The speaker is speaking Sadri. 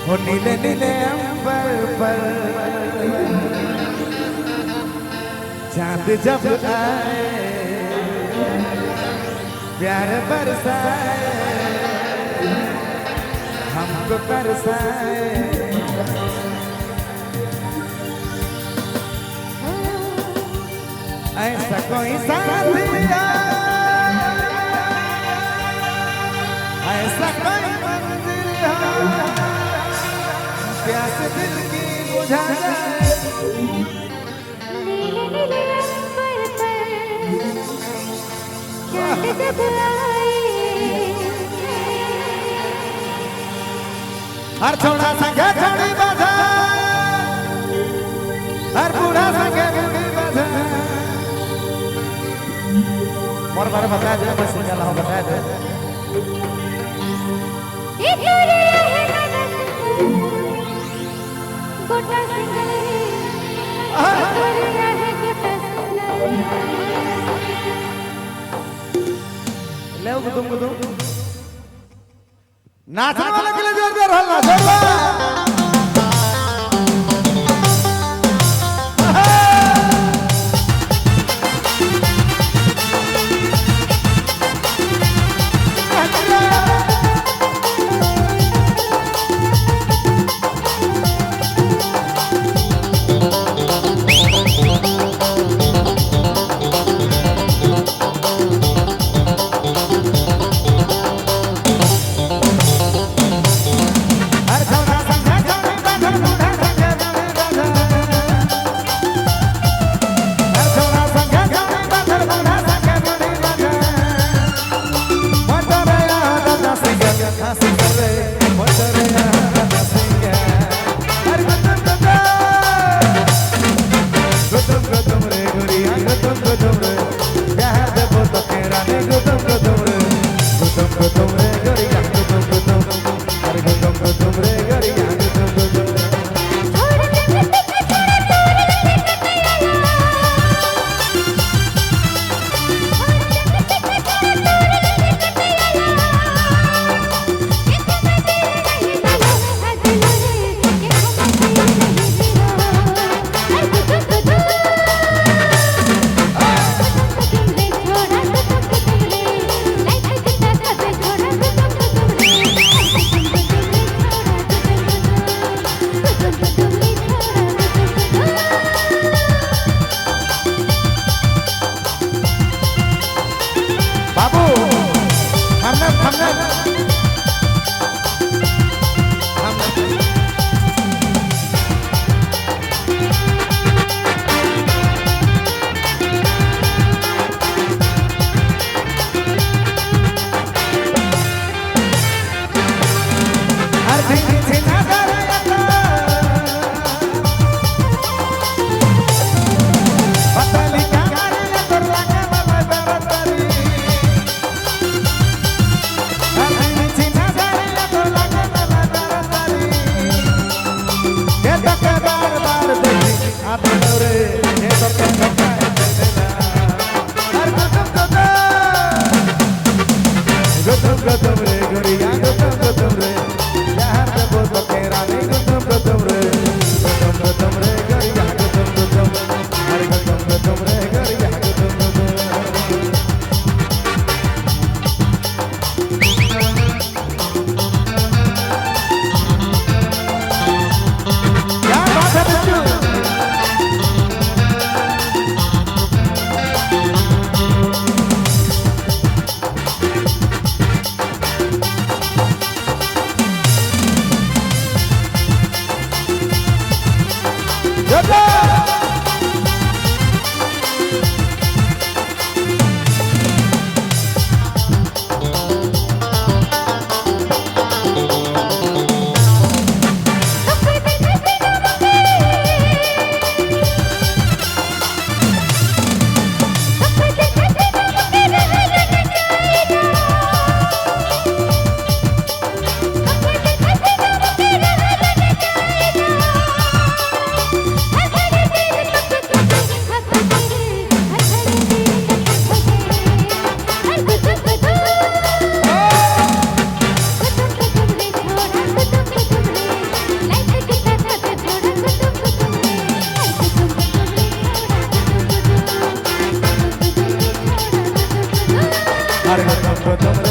हो नीले नीले अंबर पर चांद जब आए प्यार बरसाए हमको तरसाए। ऐसा कोई साथिया, ऐसा कोई मंजिल हो, प्यास दिल की बुझा जाए। नीले नीले अंबर पर चांद जब आए, हर छोड़ा संगे छोड़ी बाजा, हर बूढ़ा संगे बूढ़ी बाजा। मोर बारे बता दे, मैं सिंगल हूँ बता दे। ये तोरे है दादा गोटा सिंगल रे, तोरे है गोटा सिंगल। ले गुदुम गुदुम नाचने वाले के लिए जोरदार हल्ला जोरदार। हर छोड़ा संगे छोड़ी बाजा, बूढ़ा संगे बूढ़ी बाजा। हर छोड़ा संगे छोड़ी बाजा, बूढ़ा संगे बूढ़ी बाजा। मोटर या दादा सिंगर, हाँ सिंगर रे, मोटर या दादा सिंगर। हर गुदुम गुदुम, गुदुम गुदुम रे गुरिया, गुदुम गुदुम रे, प्यार देबो तोके रानी, गुदुम गुदुम रे, गुदुम गुदुम रे गुरिया, गुदुम गुदुम, अरे गुदुम गुदुम रे गुरिया, गुदुम गुदुम। छोड़ दे पीछे छोड़ तोरे कटियाला, छोड़ दे पीछे छोड़ तोरे कटियाला। एक मजे नहीं दिलो है दिल रे, एक मजे नहीं दिलो। हर गुदुम गुदुम, गुदुम गुदुम रे छोड़ा, गुदुम गुदुम रे, लाइफ कितना कबे छोड़ा, गुदुम गुदुम रे, गुदुम गुदुम रे छोड़ा, गुदुम गुदुम, गुदुम गुदुम रे छोड़ा, गुदुम गुदुम। बाबू हमने हमने हमने हर झिंगी झिंगा दरया पतली कांगारिया तोर लागे बाबा बरतरी। हर झिंगी झिंगा दरया तोर लागे बाबा बरतरी। के तके बार बार देखी आते रे, के तके ठोकाए देना। हर गुदुम गुदुम, गुदुम गुदुम रे गुरिया, गुदुम गुदुम रे, प्यार देबो अरे गुदुम गुदुम।